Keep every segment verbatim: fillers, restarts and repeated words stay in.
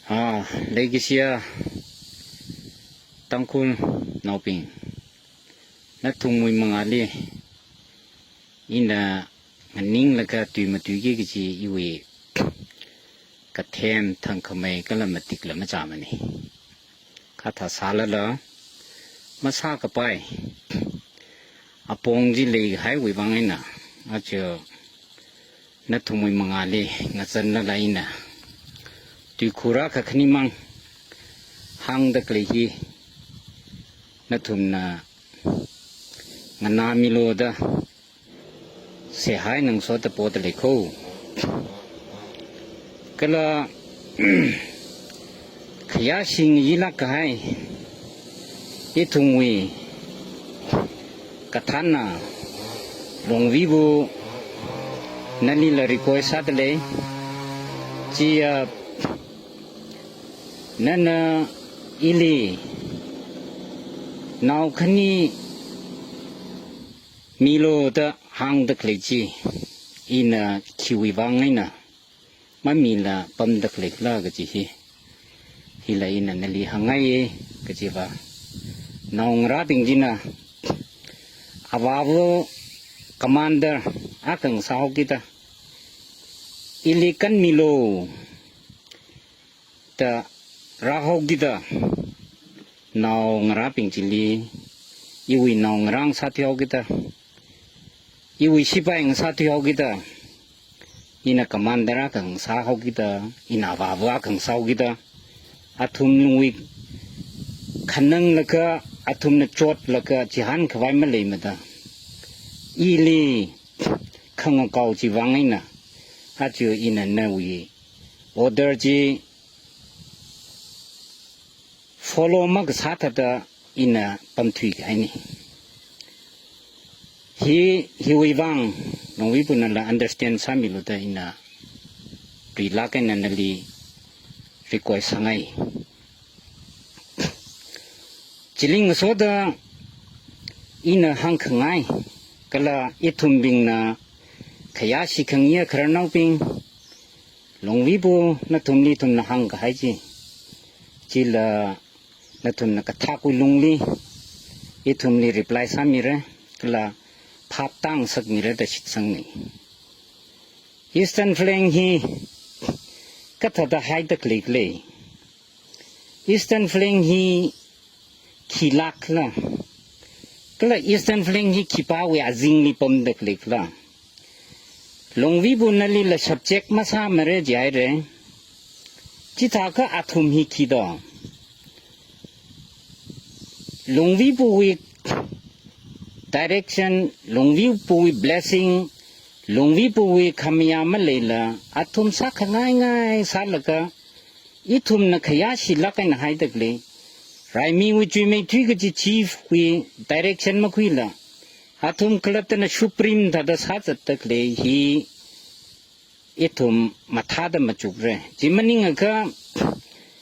Ah, leikashiya Tangkhulnaobing, nathumwui mangāli ina nganinglaga tui matuiki kaji iwui kathem thangkhamei kala matikla machāmane. Kha thāsālala masākapai apong chi leihaiwui vang eina, aja nathumwui mangāli ngazanlala ina tuikhur akha khanimang hāngda khalei hi nathumna nganāmilu da seihā ngasoda poda lei kho. Kala khayāshi ngayilāk kahai ithumwui kathānna Longvibu, nalila request sāda lei. Chiya, nana ili nao khani milu da hāngda khalei chi, ina khiwui vang eina mamila pamda khalei khala kaji hi, hila ina nali hāngngaiye kajiva, naongarābing china avāva commander akha ngasāhaokida, ili kanmilu da rāhaokida, naongarābing chili iwui naongarā ngasāthuihaokida, iwui sipai ngasāthuihaokida, ina commander akha ngasāhaokida, ina avāva akha ngasāhaokida, athum lungwui khananglaga, athumna chotlaga chihānkhavai maleimada, ili khangakao chi vang eina, aja ina nawui order chi follow makasā thāda ina pamthuikahaine. Hi, hiwui vang Longvibu nala understand sāmilu da ina rilāk eina nali request sāngai. Chili ngasoda ina hāngkhangai, kala ithumbingna khayāshi khangayi khararnaobing, Longvibu nathumli ithumna hāngkahai chi, chila nathumna kathakwui lungli ithumli reply sāmira, kala phap tāngasakmira da shitsangna. Eastern Flank hi kathāda haida khalei khala, Eastern Flank hi khilākla, kala Eastern Flank hi khipāwui azingli pamda khalei khala. Longvibu nalila subject masāmara jihaira. Chithākha athum hi khi do? Longvibuwui direction, Longvibuwui blessing, Longvibuwui khamayā maleila, athum sākhangai ngai sālaga, ithumna khayāshilāk eina haida khalei, raimiwui chuimeithui kaji chief wui direction makhuila, athum khalattana supreme thāda sāzatda khalei hi ithum mathāda machukra. Chi maningakha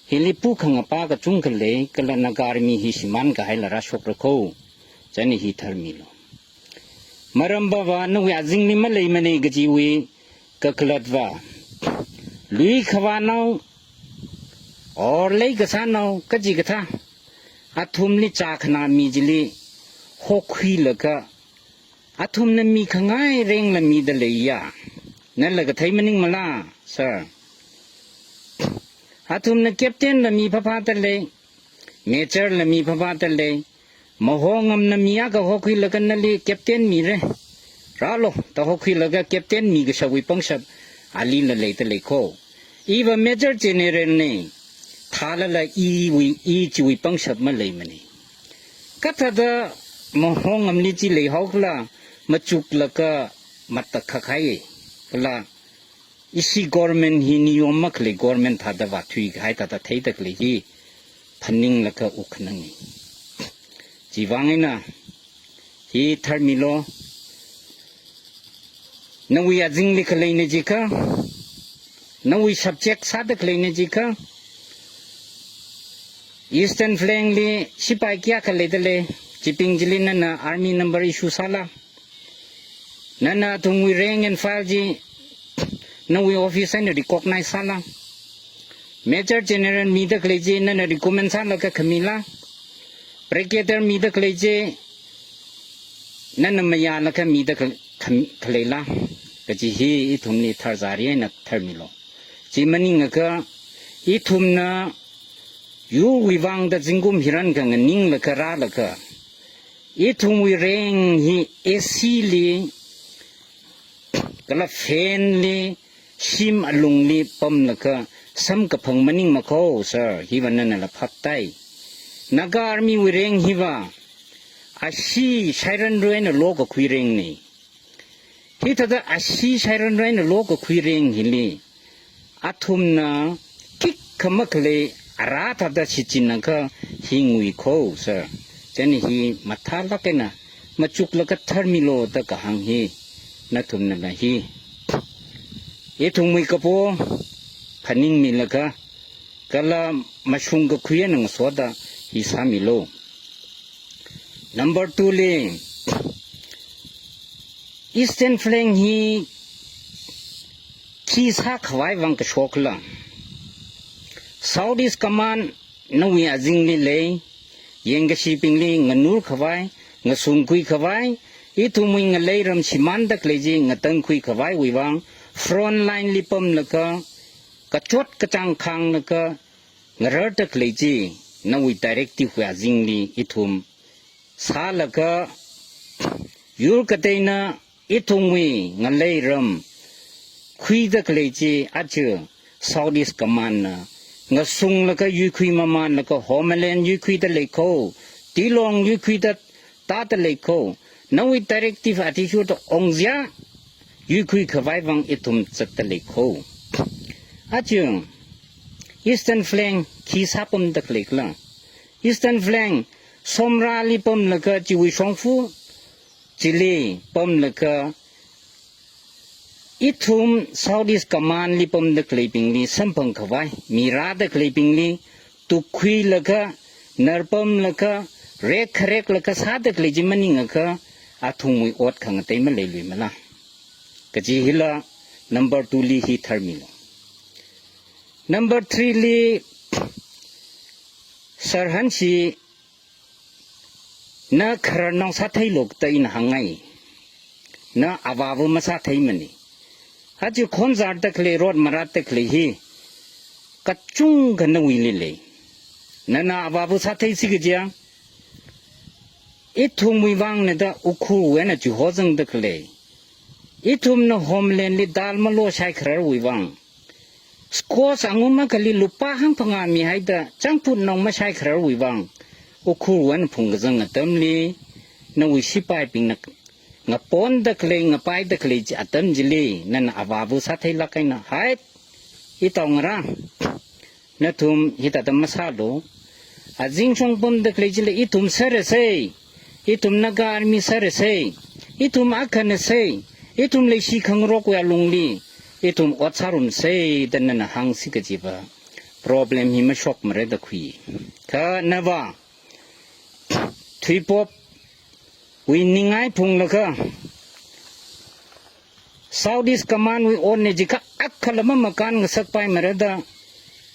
hili pukhangapa kachungkha lei, kala Naga Army hi shimānkahaila rāshokra kho. Chieina hi tharmilu. Maram pava nawui azingli maleimana kajiwui kakhalatva, lui khavānao, or leikasānao, kachikathā athumli chākhanā mi chili hokhuilaga, athumna mikhangai rank la mida leiya. Nala kathei maningmala, sir? Athumna captain la mi phāphāda lei, major la mi phāphāda lei, Mahongamna mi akha hokhuilaga nali captain mira, rālu da hokhuilaga captain mikashapwui pangshap alila leida lei kho. Iva Major General na, thālala iwui, i chiwui pangshap maleimana. Kathāda Mahongamli chi leihaokhala, machuklaga matakhak hai, kala ishi government hi niyom makhalei government thāda vāthuikahai thāda theida khalei hi phaninglaga wukkhanangna. Chiwui vang eina hi tharmilu. Nawui azingli khaleina jiakha, nawui subject sāda khaleina jiakha, Eastern Flank li sipai kayākha leida lei, chibing chili nana army number issue sāla, nana athumwui rank and file chi nawui office eina recognize sāla, Major General mida khalei chi nana recommend sālaga khamila, Brigadier mida khalei chi nana mayālaga mida khal-, kham-, khaleila, kaji hi ithumli tharzari eina tharmilu. Chi maningakha, ithumna yurwui vangda zingkum hiran khanganinglaga rālaga, ithumwui rank hi A C li, kala fan li, shim alungli pamlaga samkaphang maningmakho, sir, hiva nanala phaptai. Naga Army wui rank hiva ashee shairanrui eina lokakhui rank na. Hithāda ashee shairanrui eina lokakhui rank hili athumna khikha makhalei ara thāda shichinakha hingwui kho, sir. Chieina hi mathālāk eina machuklaga tharmilu da kahāng hi nathumnala hi ithumwui kapo phaningmilaga kala mashungkakhui eina ngasoda hi sāmilu. Number two li, Eastern Flank hi khi sākhavai vang kashokla, South East Command nawui azingli lei, yangkashibingli nganurkhavai, ngasungkhuikhavai, ithumwui ngalei ram shimānda khalei chi ngatangkhuikhavaiwui vang, front line li pamlaga, kachot kachāng khānglaga, ngararda khalei chi, nawui directive wui azingli ithum sālaga, yur kateina ithumwui ngalei ram khuida khalei chi aja South East Command na ngasunglaga yuikhui mamānlaga Homalin yuikhuida leikho, Tilong yuikhuida tāda leikho, nawui directive athishurda ongzia yuikhuikhavai vang ithum zatda leikho. Aja Eastern Flank khi sāpamda khaleikhala? Eastern Flank Somrali pamlaga chiwui shongfa chili pamlaga ithum South East Command li pamda khaleibingli samphangkhavai, mi rāda khaleibingli tukkhuilaga, narpamlaga, rekkhareklaga sāda khalei chi maningakha athumwui ot khangatei maleiluimala? Kaji hila number two li hi tharmilu. Number three li, Sir Hanshi, na khararnao sātheilu da ina hāngngai. Na avāva masātheimana. Aja khonzarda khalei, rot maratda khalei hi kachungkha nawuili lei. Nana avāva sātheisi kajiya, ithumwui vangna da Ukhrulwui eina chihozangda khalei, ithumna Homalin li dal malo shaikhararwui vang, squash angum akhali lupā hangphangā mihaida junk food nao mashaikhararwui vang, Ukhrulwui eina phungkazang atamli, nawui sipaibingna ngaponda khalei, ngapaida khalei chi atam chili, nana avāva sātheilāk eina, hai, itaongarā, nathum hithāda masālu. Azingshong pamda khalei chili ithum sārasei, ithum Naga Army sārasei, ithum akhanasei, ithum leishi khangarokwui alungli ithum ot sārumsei da nana hāngsi kajiva problem hi mashokmara da khui. Kha nava thuipopwui ningai phunglaga, South East Command wui otna jiakha akhala mamakān ngasakpaimara da,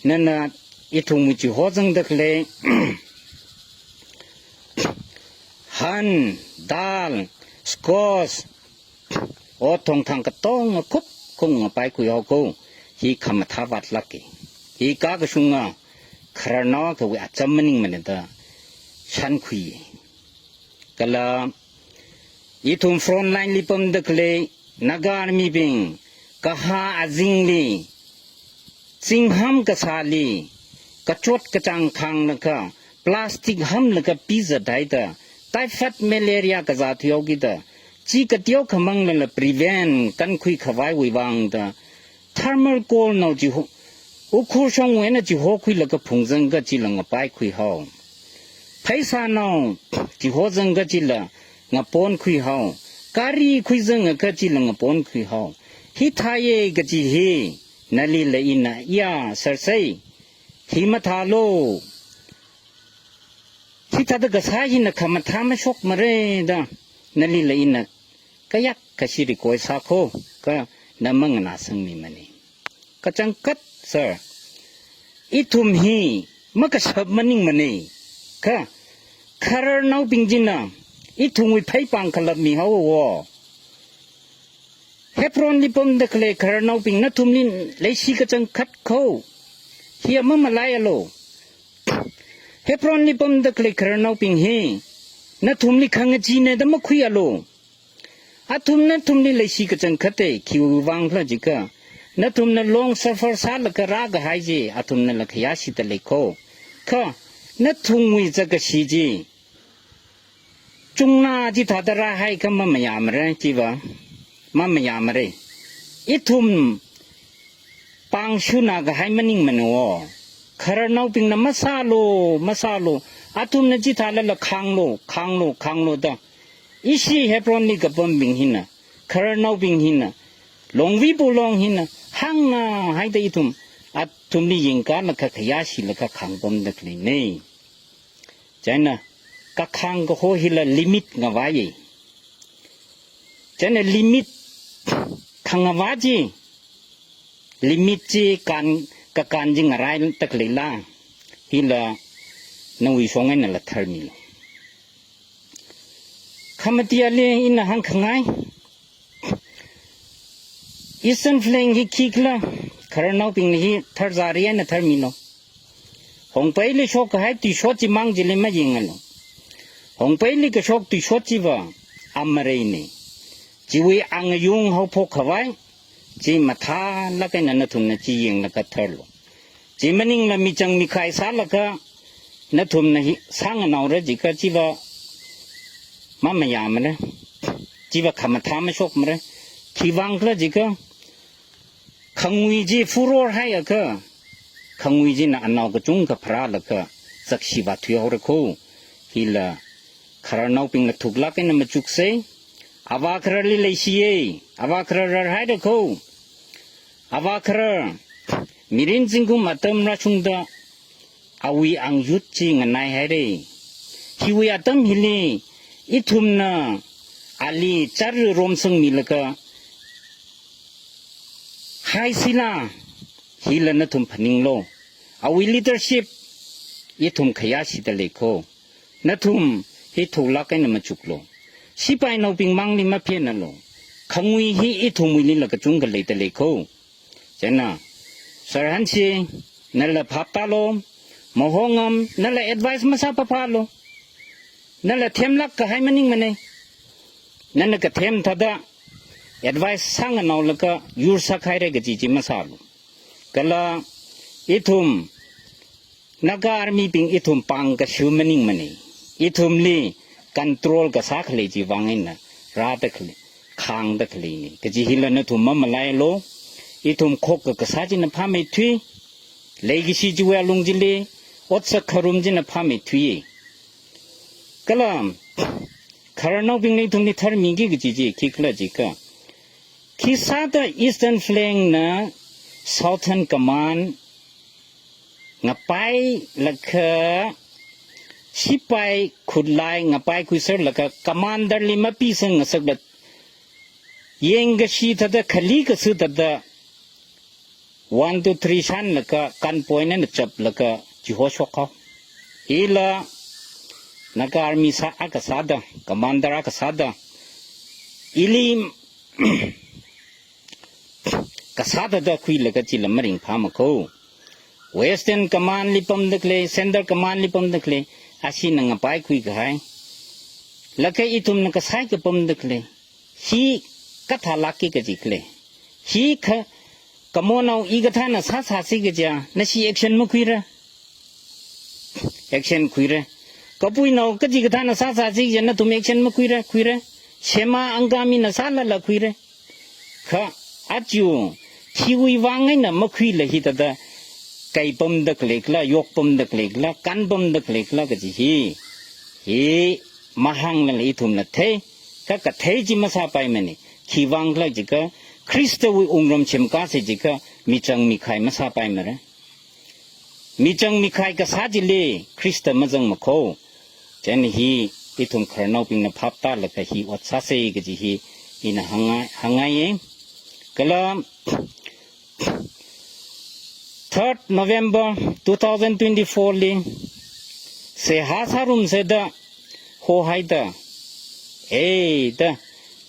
nana ithumwui chihozangda khalei han, dal, squash, ot thongthang katonga khup kung ngapaikhui haoko, hi khamathā vātlāka. Hi kakashunga khararnao akhawui acham maningmana da shānkhui. Kala ithum front line li pamda khalei Naga Army bing, kahā azingli, zingham kasāli, kachot kachāng khānglaga, plastic hamlaga pizat haida, typhoid malaria kazā thuihaokida, chi kateokha manglala prevent kankhuikhavaiwui vangda, thermal coal nao chiho, Ukhrul shongwui eina chihokhuilaga phungzang kachila ngapaikhui hao. Pheisā nao chihozang kachila ngaponkhui hao. Gari khuizang kachila ngaponkhui hao. Hithāya kaji hi, nalila ina, ya, sārsei, hi mathālu. Hithāda kasā hina khamathā mashokmara da, nalila ina kayākha shiri koi sāko, kha na manganāsangmimana. Kachangkhat, sir. Ithum hi makashap maningmana. Kha, khararnaobing china ithumwui pheipāng khalap mihaowa. Hebronli pamda khalei khararnaobing nathumli leishi kachangkhat kho. Hi mamalaialu. Hebronli pamda khalei khararnaobing hi nathumli khangachina da makhuialu. Athum nathumli leishi kachangkhatta, khiwui vang khala jiakha, nathumna long suffer sālaga rākahai chi athumnala khayāshida lei kho. Kha, nathumwui zakkashi chi chungna chithāda rāhaiakha mamayāmara, chiva mamayāmara. Ithum pāngshunna kahai maningmana wo. Khararnaobingna masālu, masālu. Athumna chithālala khānglu, khānglu, khānglu da. Ishi Hebronli kapambing hina, khararnaobing hina, Longvibu long hina hāngna haida ithum athumli yangkālaga khayāshilaga khāngpamda khaleina. Chieina kakhāng kaho hila limit ngavāya. Chieina limit khangavā chi, limit chi kān, kakān chi ngaraida khaleila, hila nawui shong einala tharmilu. Khamatiali ina hāngkhangai, Eastern Flank hi khikhala, khararnaobingna hi tharzari eina tharmilu. Hongbeili shokkahai tuishot chimang chili mayangalu. Hongbeili kashok tuishot chiva amareina. Chiwui angayung haophok khavai chi mathālāk eina nathumna chi yanglaga tharlu. Chi maningla michang mikhai sālaga nathumna hi sānganaora jiakha chiva mamayāmara. Chiva khamathā mashokmara. Khiwui vang khala jiakha, khangui chi furor haiakha, khangui china anao kachungkha pharālaga zakshi vāthuihaora kho. Hila khararnaobingla thuklāk eina machuksa. Avākhararli leishiya, avākharar rarhaira kho. Avākharar mirin zingkum atam rāshungda awui angyut chi nganaihaira. Hiwui atam hili ithumna ali chara romsangmilaga haisila, hila nathum phaninglu. Awui leadership ithum khayāshida lei kho. Nathum hi thuklāk eina machuklu. Sipainaobing mangli maphenalu. Khangui hi ithumwuilila kachungkha leida lei kho. Chieina, Sir Hanshi, nala phap tālu, Mahongam, nala advice masāpapalu. Nala themlāk kahai maningmana. Nana kathem thāda advice sānganaolaga yur sākhaira kaji chi masālu. Kala ithum Naga Army bing ithum pāng kashu maningmana. Ithumli control kasā khalei chiwui vang eina rāda khalei, khāngda khaleina. Kaji hila nathum mamalaialu. Ithum khokkha kasā china phāmeithui. Leikashi chiwui alung chili otsak kharum china phāmeithui. Kala khararnaobingna ithumli tharmiki kaji chi khikhala jiakha, khisāda Eastern Flank na Southern Command ngapailaga, sipai khutlai ngapaikhuiserlaga, commander li mapisang ngasakla, yangkashi thāda khali kasā thāda, one, two, three shanlaga, gun point eina chaplaga, chiho shokhao. Hila Naga Army sā akha sāda, commander akha sāda, ili kasā thāda khuilaga chila maringphāma kho. Western Command li pamda khalei, Central Command li pamda khalei, ashina ngapaikhui kahai. Laga ithumna kasai kapamda khalei. Hi kathālākki kaji khalei. Hi kha, kamonao i kathāna sāsāsi kaja, nashi action makhuira. Action khuira. Kapuinao kachikathāna sāsāsi kaja, nathum action makhuira, khuira. Shema Angamina sālala khuira. Kha, aja, khiwui vang eina makhuila hithāda, kaipamda khaleikhala, yokpamda khaleikhala, kanpamda khaleikhala kaji hi. Hi, mahānglala ithumla thei, kha kathei chi masāpaimana. Khiwui vang khala jiakha, Khristawui wungram semkāsa jiakha, michang mikhai masāpaimara. Michang mikhai kasā chili Khrista mazangma kho. Chieina hi ithum khararnaobingna phap tālaga hi ot sāsa kaji hi ina hāngngai, hāngngaiya. Kala third November two thousand twenty-four li seihā sārumse da hohaida, ei da,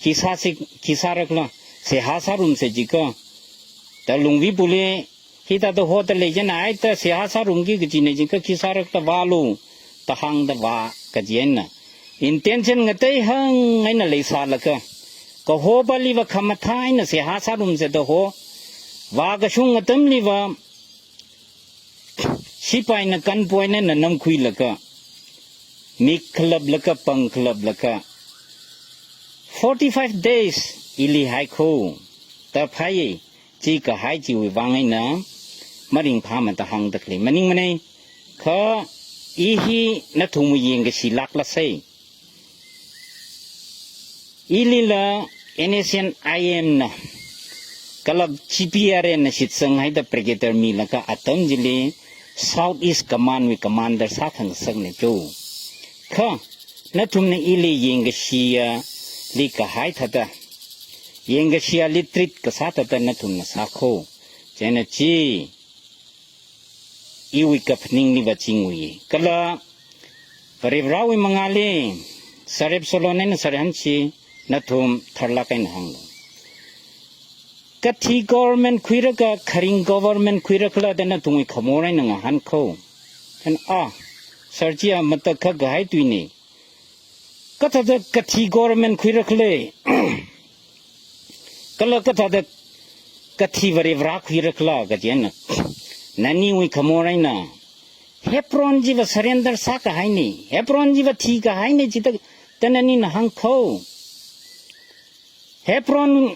khi sāsi, khi sārakhala, seihā sārumse jikha, da Lungvipuli hithāda hoda lei chieina, ai da seihā sārumki kajina jikha khi sārakhala vālu da hāngda vā kaji eina, intention ngateihang eina leisālaga, kaho pāliva khamathā eina seihā sārumse da ho, vākashung atamliva sipaina gunpoint eina namkhuilaga, mik khalaplaga, pang khalaplaga, forty-five days ili haikho, da phāye, chi kahai chiwui vang eina maringphāmada hāngda khalei maningmanei. Kha i hi nathumwui yangkashi lākla sei. Ilila N S C N I M na, kala G P R N na shitsang haida brigadier milaga atam chili South East Command wui commander sākhangasakna cho. Kha nathumna ili yangkashiyali kahai thāda, yangkashiyali treat kasā thāda nathumna sākho. Chieina chi iwui kaphaningli vāchingui. Kala Varivarāwui mangāli, Sir Absalom eina Sir Hanshi, nathum tharlāk eina hānglu. Kathi government khuirakha, kharing government khuirakhala da nathumwui khamor eina ngahānkho. Then, ah, Sir, chiya matakhak kahai tuina. Kathāda kathi government khuirakhala, kala kathāda kathi Varivarā khuirakhala kaji eina, naniwui khamor eina Hebron chiva surrender sākahaina, Hebron chiva thikahaina jida, da nanina hāngkho. Hebron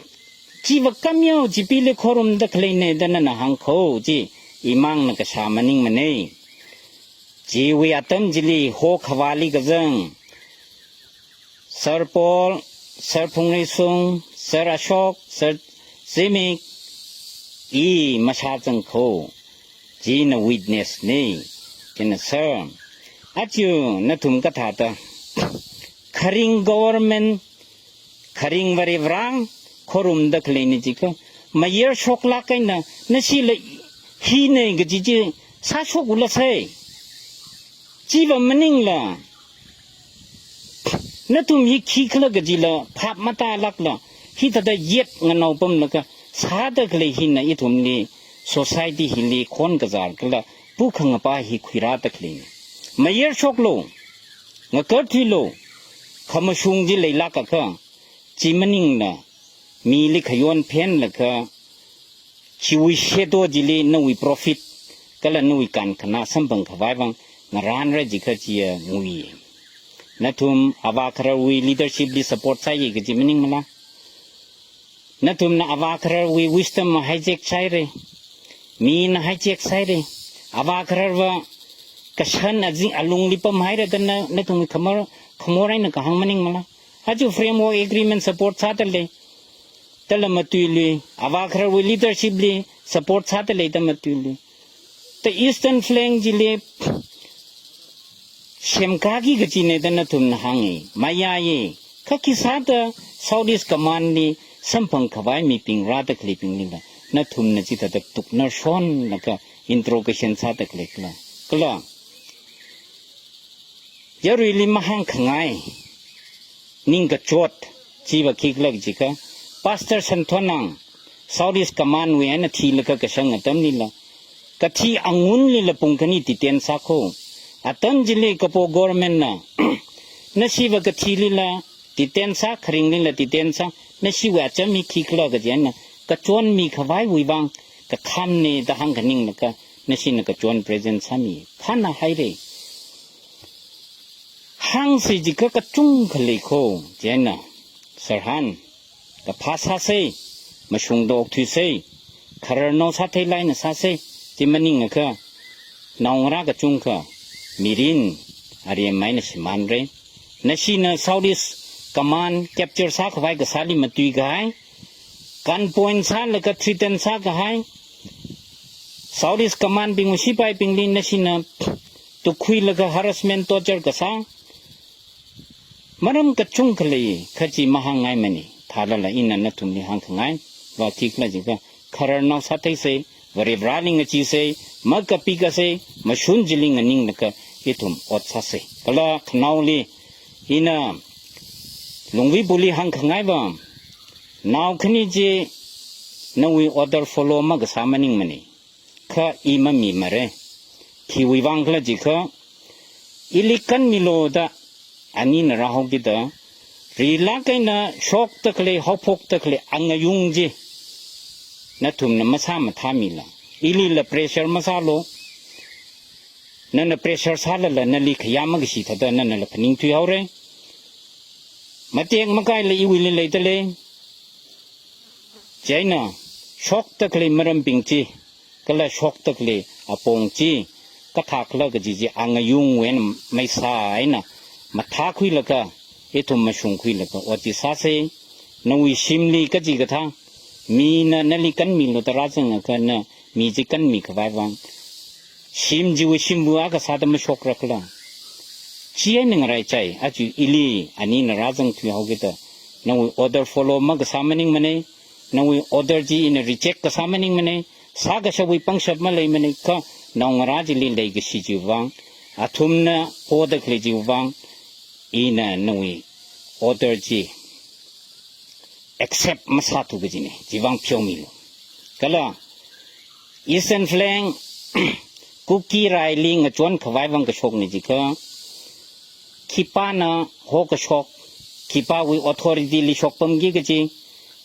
chiva kameo chipili khorumda khaleina da nana hāngkho chi, imangna kashā maningmanei. Chiwui atam chili hokhavāli kazang Sir Paul, Sir Phungreisung, Sir Ashok, Sir Zimik, i mashāzangkho, china witness na. Chieina Sir, aja nathum kathāda kharing government, kharing Varivarā khorumda khaleina jikha, mayar shoklāk eina, nashila hina kaji chi sāshokula sei. Chiva maningla, nathum hi khikhala kajila phap matālākla, hithāda yet nganao pamlaga sāda khalei hina ithumli, society hili khon kazār kala pukhangapa hi khuirāda khaleina. Mayar shoklu, ngakarthuilu, khamashung chi leilākakha, chi maningla, mili khayon phenlaga, chiwui shadow chili nawui profit, kala nawui kankhana samphang khavai vang ngarānra jikha chiya ngui. Nathum avā khararwui leadership li support sāya kaji maningmala? Nathumna avā khararwui wisdom hijack sāhaira. Mina hijack sāhaira. Avā khararva kashan azing alungli pamhaira da na, nathum khamor, khamor eina kahāng maningmala? Aja framework agreement support sāda lei, dala matuilui, avā khararwui leadership li support sāda lei da matuilui. Da Eastern Flank chili semkaki kajina da nathumna hānga. Mayāya, kha khisāda South East Command li samphang khavai mibing rāda khaleibinglila, nathumna chithāda tuknar shonlaga interrogation sāda khaleikhala? Kala yaruili mahāngkhangai ningkachot chiva khikhala jikha, Pastor Santhonang, South East Command wui eina thilaga kashang atamlila, kathi angunlila pung khani detain sākho. Atam chili kapo government na, nashiva kathilila detain sā, kharinglila detain sā, nashiwui acham hi khikhala kaji eina kachon mikhavaiwui vang kakhamna da hāngkhaninglaga, nashina kachon present sāmi. Phāna haira. Hāngsi jikha kachungkha leikho, chieina, Sir Han, kaphā sāsei, mashungda okthuisei, khararnao sātheilāk eina sāsei, chi maningakha, naongarā kachungkha, mirin, aremma eina shimānra. Nashina South East Command capture sākhavai kasāli matuikahai, gunpoint sālaga threaten sākahai, South East Command bingwui sipaibingli nashina tukkhuilaga harassment, torture kasā, maram kachungkha lei, kha chi mahāngngaimana. Thālala ina nathumli hāngkhangai va khikhala jikha, khararnao sātheisei, Varivarali ngachee sei, makapi kasei, mashun chili nganinglaga ithum ot sāsei. Kala khanaoli ina Longvipuli hāngkhangai va, nao khani chi nawui order follow makasā maningmanei. Kha i mamimare. Khiwui vang khala jiakha, ili kanmilu da anina rāhaokida, rilāk eina shokda khalei, haophokda khalei angayung chi nathumna masāmathāmila. Ilila pressure masālu. Nana pressure sālala nali khayā makashi thāda nanala phaningthui haore. Matek makaila iwuili leidalei. Chieina shokda khalei marambing chi, kala shokda khalei apong chi, kathākhala kaji chi angayungwui eina maisā eina mathākhuilaga, ithum mashungkhuilaga ot chi sāsei. Nawui shimli kachikathā mina nali kanmilu da rāzangakha na mi chi kanmikhavai vang shim chiwui shimva akha sāda mashokra khala. Chieina ngaraichai, aja ili anina rāzangthui haokida, nawui order follow makasā maningmanei, nawui order chi ina reject kasā maningmanei, sākashapwui pangshap maleimanei, kha naongarā chili leikashi chiwui vang, athumna poda khalei chiwui vang, ina nawui order chi accept masāthu kajinei, chiwui vang pheomilu. Kala Eastern Flank Kuki raili ngachonkhavai vang kashokna jiakha, khipāna hokashok, khipāwui authority li shokpamki kaji,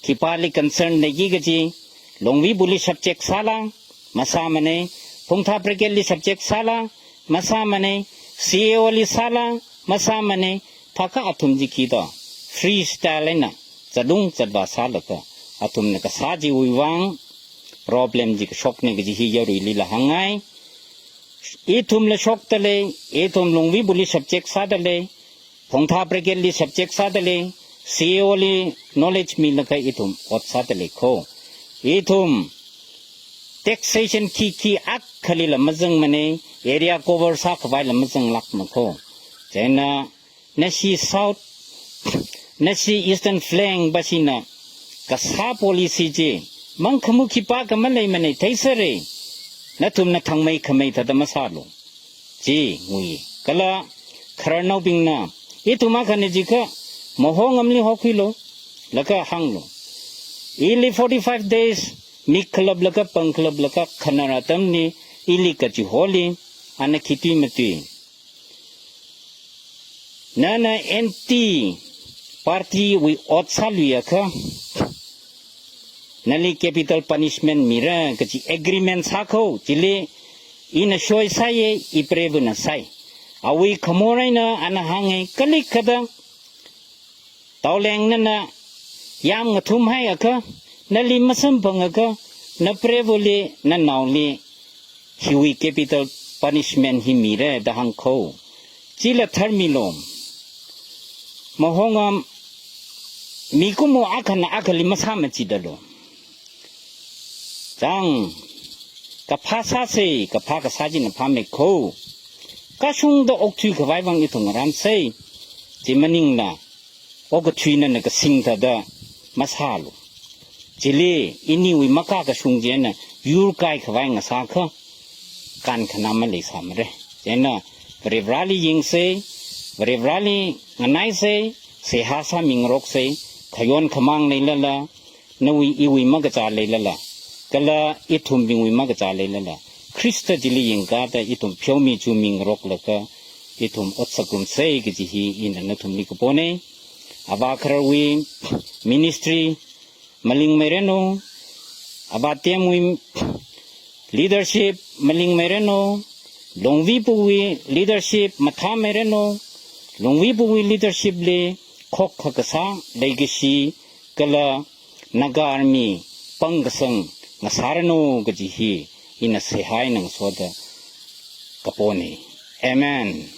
khipāli concern leiki kaji, Longvipuli subject sāla, masāmanei, Phungtha Brigade li subject sāla, masāmanei, C A O li sāla, masāmanei, phākha athum chi khi da freestyle eina zatlung zatvā sālaga athumna kasā chiwui vang problem chi kashoknei kaji hi yaruilila hāngngai. Ithumla shokdalei, ithum Longvipuli subject sādalei, Phungtha Brigade li subject sādalei, C A O li knowledge milaga ithum ot sādalei kho. Ithum taxation khikhi akhalila mazangmanei, area cover sākhavaila mazanglākma kho. Chieina nashi South, nashi Eastern Flank bashina kasā policy chi mangkhamuk khipākha maleimanei, theisere. Nathumna thangmei khamei thāda masālu. Chi ngui. Kala khararnaobingna, ithum akhana jiakha Mahongamli hokhuilu, laga hānglu. Ili forty-five days mik khalaplaga pang khalaplaga khanar atamli, ili kachiholi, ana khi tui matui, nana anti party wui ot sāluiakha, nali capital punishment mira kaji agreement sā kho, chili ina soi sāye, iprevana sai. Awui khamor eina ana hānge, kalikhada Taoleng nana yam ngathumhaiakha, nali masamphangakha, naprevali, nanaoli hiwui capital punishment hi mira da hāng kho. Chila tharmilu. Mahongam mikumo akhana akhali masāmachidalu. Chang, kaphā sāsei, kaphā kasā china phāmei kho. Kashungda okthuikhavai vang ithum ngarānsei. Chi maningla, okathui nana kasing thāda masālu. Chili iniwui makā kashung chieina yur kaikhavai ngasākha, kankhanā maleisāmara. Chieina Varivarali yangsei, Varivarali nganaisei, seihā sāmingaroksei, khayon khamāng leilala, nawui iwui makachā leilala, kala ithumbingwui makachā leilala, Khrista chili yangkāda ithum pheomi chumingaroklaga, ithum otsak ngarumsei kaji hi ina nathumli kaponei. Avā khararwui ministry malingmeiranu, Avā Temwui leadership malingmeiranu, Longvipuwui leadership mathāmeiranu, Longvipuwui leadership li khokkha kasā leikashi kala Naga Army pangkasang ngasāranu kaji hi ina seihā eina ngasoda kaponei. Amen.